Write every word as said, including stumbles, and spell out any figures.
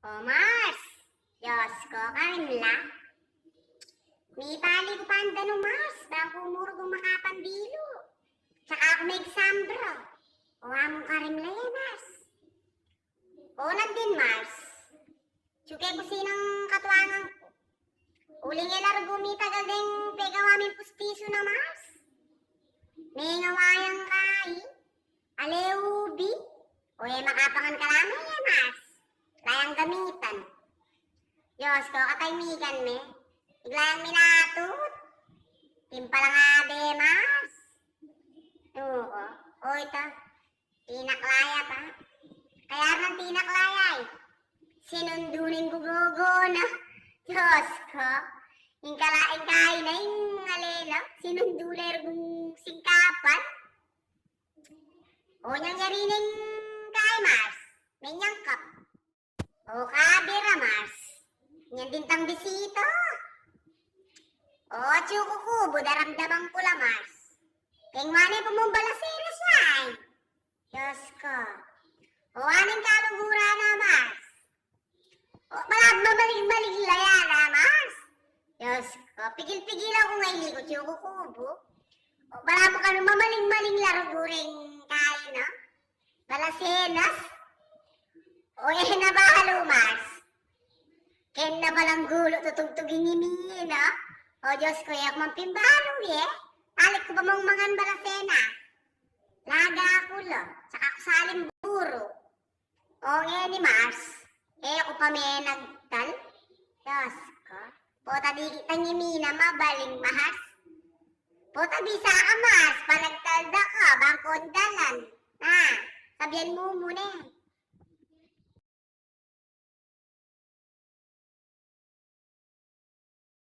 O Mars, Diyos ko, karin la. Mipali ku pa anda nu Mars, bang ku muru kung makapandilu. Tsaka aku mekisambro. O amu karin la e Mars. O nandin Mars. Tsuke ku sinang katuangan ku. Uling e la rugu mitagal deng pegawa ming pustisu na Mars. Mengawa yang kai. Ale ubi. O e makapangan ka la me e Mars. La yang gamitan. Diyos ko, kataymikan me. Bigla yang minatut. Timpala nga de Mars. Oo. O ita. Tinaklaya pa. Kaya nang tinaklaya e. Sinundu ning gugogo na. Diyos ko. Ing kala, ing kain na ing alelo. Sinundu na e rugung singkapan. O nyang yari ning kai Mars. Menyangkap. O kabira Mars. Nyandin tang bisita. O atsu ku kubu, daramdaman ku la Mars. Keng wa ne pamung balasenas ay. Diyos ko. O aneng kaluguran na Mars. O bala mamaling-maling la ya na Mars. Diyos ko. Pigil-pigilan ku nga ili ku atsu ku kubu. O bala mu kanu mamaling-maling la rugu reng kai na. Balasenas. O e na balu Mars. Ken na balang gulu tutugtugin ini na. O Diyos ko, e ku man pimbalu e. Talik ku pa mung mangan balasenas. Laga ku la. Tsaka ku saling buru. O ngeni Mars. E ku pa menagtal. Diyos ko. Pota dikit tang imina mabaling Mars. Pota bisa ka Mars. Panagtal da ka. Bang kondalan. Na. Sabian mu mu ne.